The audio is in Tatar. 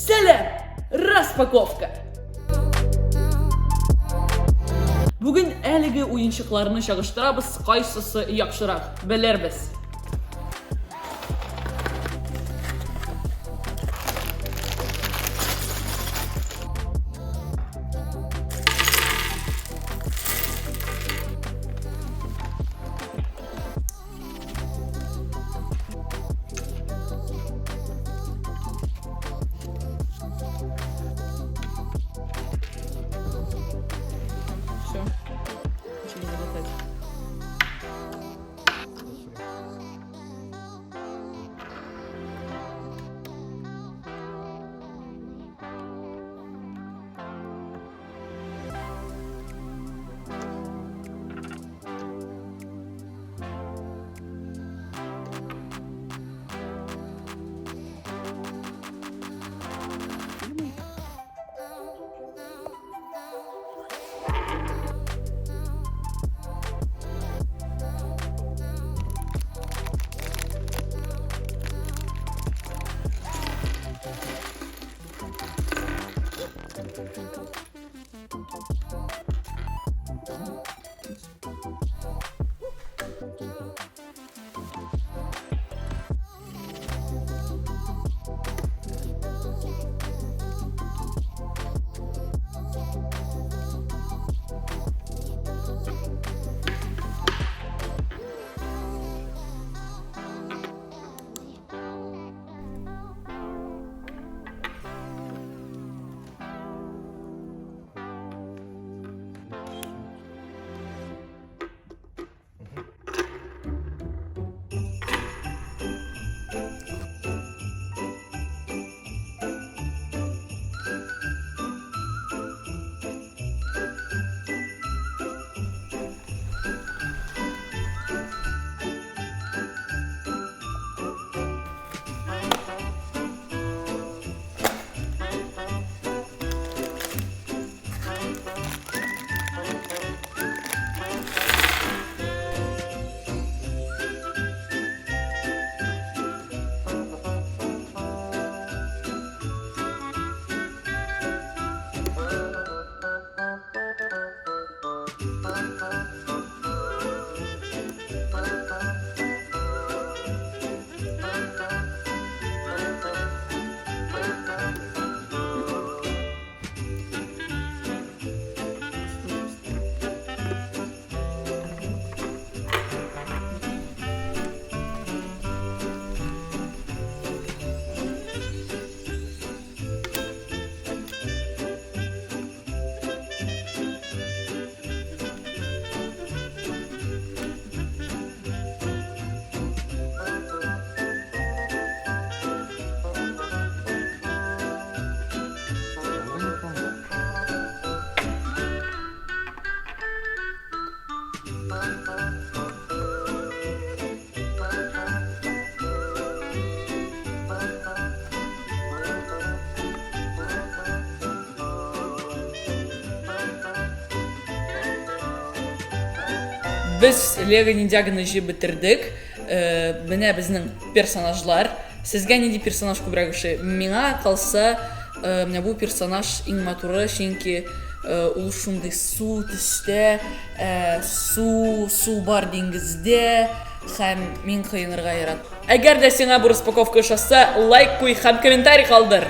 Сәлам! Распаковка! Бүген әлеге уенчыкларны чагыштырабыз, кайсысы яхшырак, белербез. Все. Начали залетать. Без Лего Ниндзягоны җыеп бетердек. Менә безнең персонажлар. Сезгә нинди персонаж күбрәк ошый? Миңа калса, менә бу персонаж иң матуры, чөнки ул шундый су төстә, су, су бар диңгездә һәм мин коенырга яратам. Әгәр дә сиңа бу распаковка ошаса, лайк куй һәм комментарий калдыр.